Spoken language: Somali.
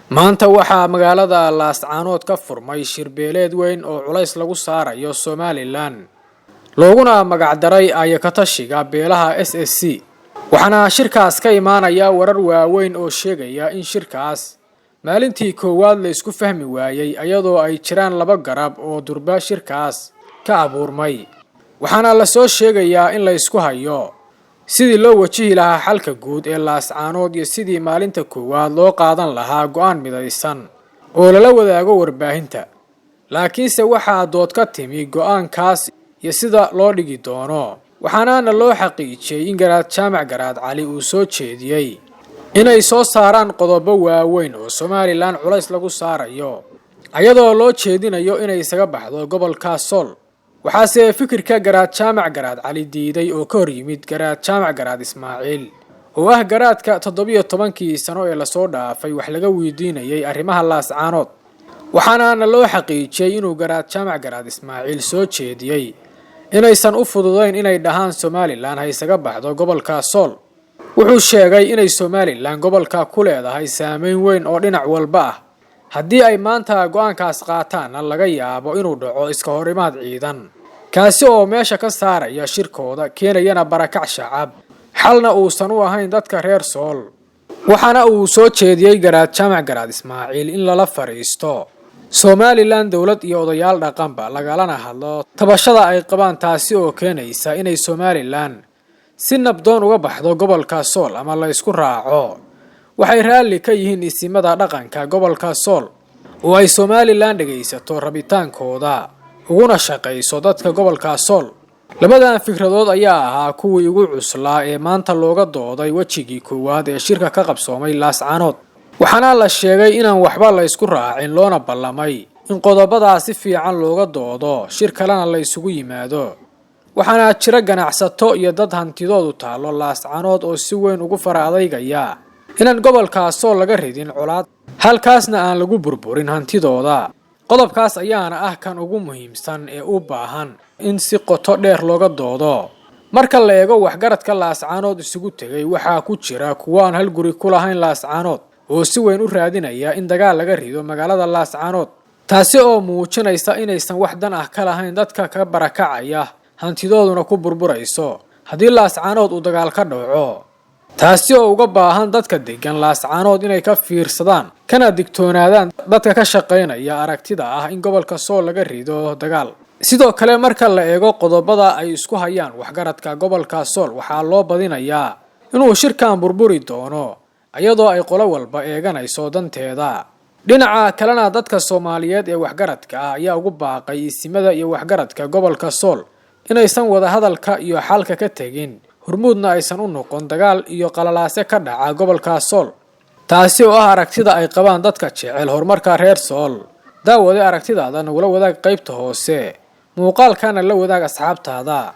Maanta waxaa magaalada Laascaanood ka furmay shirbeeleed weyn oo culays lagu saarayo Somalilan, looguna magacdaray ayakatashiga beelaha SSC. Waxaana shirkaas ka imaanaya warar waaweyn oo sheegaya in shirkaas maalintii koowaad la isku fahmi waayey, iyadoo ay jiraan laba garab oo durba shirkaas ka abuurmay. Waxaana lasoo sheegayaa in la isku hayo sidii loo wajihi lahaa xalka guud ee Laascaanood iyo sidii maalinta koowaad loo qaadan lahaa go-aan midaysan oo lala wadaago warbaahinta. Laakiinse waxaa dood ka timi go-aankaas iyo sida loo dhigi doono, waxaanaana loo xaqiijiyey in Garaad Jaamac Garaad Cali uu soo jeediyey inay soo saaraan qodobo waaweyn oo Somalilan culays lagu saarayo, ayadoo loo jeedinayo inay isaga baxdo gobolka Sool. Waxaase fikirka Garaad Jaamac Garaad Cali diiday oo ka hor yimid Garaad Jaamac Garaad Ismaaciil, oo ah garaadka 17kii sano ee lasoo dhaafay wax laga weydiinayay arrimaha Laascaanood. Waxaanaana loo xaqiijiyey inuu Garaad Jaamac Garaad Ismaaciil soo jeediyey inaysan u fududayn inay dhahaan Somalilan ha isaga baxdo gobolka Sool. Wuxuu sheegay inay Somalilan gobolka ku leedahay saameyn weyn oo dhinac walba ah, haddii ay maanta go-aankaas qaataanna laga yaabo inuu dhaco iska horimaad ciidan, kaasi oo meesha ka saaraya shirkooda, keenayana barakac shacab, xalna uusan u ahayn dadka reer Sool. Waxaana uu soo jeediyey Garaad Jaamac Garaad Ismaaciil in lala fadhiisto Somalilan, dowlad iyo odayaal dhaqanba, lagalana hadlo tabashada ay qabaan, taasi oo keenaysa inay Somalilan si nabdoon uga baxdo gobolka Sool ama la isku raaco waxay raalli ka yihiin isimada dhaqanka gobolka Sool, oo ay Somalilan dhegaysato rabitaankooda uguna shaqayso dadka gobolka Sool. Labadan fikradood ayaa ahaa kuwii ugu cuslaa ee maanta looga dooday wejigii koowaad ee shirka ka qabsoomay Laascaanood. Waxaana la sheegay inaan waxba la isku raacin, loona ballamay in qodobadaa si fiican looga doodo, shir kalena la isugu yimaado. Waxaana jira ganacsato iyo dad hantidoodu taallo Laascaanood oo si weyn ugu fara adaygaya inaan gobolka Sool laga ridin colaad, halkaasna aan lagu burburin hantidooda. Qodobkaas ayaana ah kan ugu muhiimsan ee u baahan in si qoto dheer looga doodo. Marka la eego waxgaradka Laascaanood isugu tegay, waxaa ku jira kuwo aan hal guri ku lahayn Laascaanood oo si weyn u raadinaya in dagaal laga rido magaalada Laascaanood, taasi oo muujinaysa inaysan wax dan ah ka lahayn dadka ka barakacaya, hantidooduna ku burburayso haddii Laascaanood uu dagaal ka dhaco, taasi oo uga baahan dadka degan Laascaanood inay ka fiirsadaan kana digtoonaadaan dadka ka shaqaynaya aragtida ah in gobolka Sool laga rido dagaal. Sidoo kale, marka la eego qodobada ay isku hayaan waxgaradka gobolka Sool, waxaa loo badinayaa inuu shirkan burburi doono, iyadoo ay qolo walba eeganayso danteeda. Dhinaca kalena, dadka Soomaaliyeed ee waxgaradka ah ayaa ugu baaqay isimada iyo waxgaradka gobolka Sool inaysan wadahadalka iyo xalka ka tegin, hormuudna aysan u noqon dagaal iyo qalalaase ka dhaca gobolka Sool, taasi oo ah aragtida ay qabaan dadka jecel horumarka reer Sool. Daawade, aragtidaada nagula wadaag qaybta hoose, muuqaalkana la wadaag asxaabtaada.